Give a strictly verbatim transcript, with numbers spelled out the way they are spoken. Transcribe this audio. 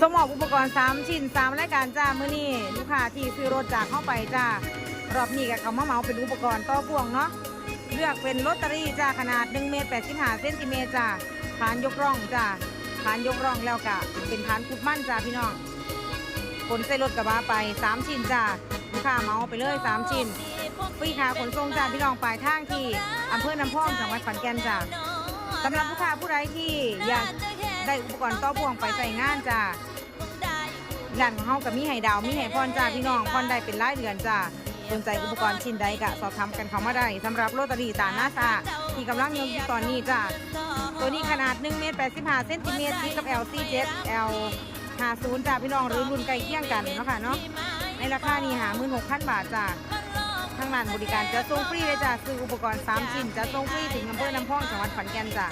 ก็มอบอุปกรณ์ สาม ชิ้น สาม รายการจ้า มื้อนี้ลูกค้าที่ซื้อรถจากเฮาไปจ้า รอบนี้ก็เขามาเหมาเป็นอุปกรณ์ต่อพ่วงเนาะ เลือกเป็นโรตารี่จ้า ขนาด หนึ่ง เมตร แปดสิบห้า เซนติเมตรจ้า คานยกร่องจ้า คานยกร่องแล้วก็เป็นคานขุดมันจ้าพี่น้อง ขนใส่รถกระบะไป สาม ชิ้นจ้า ลูกค้าเหมาไปเลย สาม ชิ้น ฟรีค่าขนส่งจ้าพี่น้อง ปลายทางที่อำเภอน้ำพอง จังหวัดขอนแก่นจ้า สำหรับลูกค้าผู้ใดที่อยากได้อุปกรณ์ต่อพ่วงไปใช้งานจ้า ร้านของเฮาก็มีให้ดาวน์ มีให้ผ่อนจ้าพี่น้อง ผ่อนได้เป็นรายเดือนจ้า สนใจอุปกรณ์ชิ้นใดก็สอบถามกันเข้ามาได้ สำหรับโรตารี่ตานาซาที่กำลังยกอยู่ตอนนี้จ้า ตัวนี้ขนาด หนึ่ง เมตร แปดสิบห้า เซนติเมตร ติดกับ แอล สี่เจ็ด แอล ห้าศูนย์ จ้าพี่น้อง หรือรุ่นใกล้เคียงกันเนาะค่ะเนาะ ในราคานี้ ห้าหมื่นหกพัน บาทจ้า ทางร้านบริการจัดส่งฟรีเลยจ้า ซื้ออุปกรณ์ สาม ชิ้น จัดส่งฟรีถึงอำเภอน้ำพอง จังหวัดขอนแก่นจ้า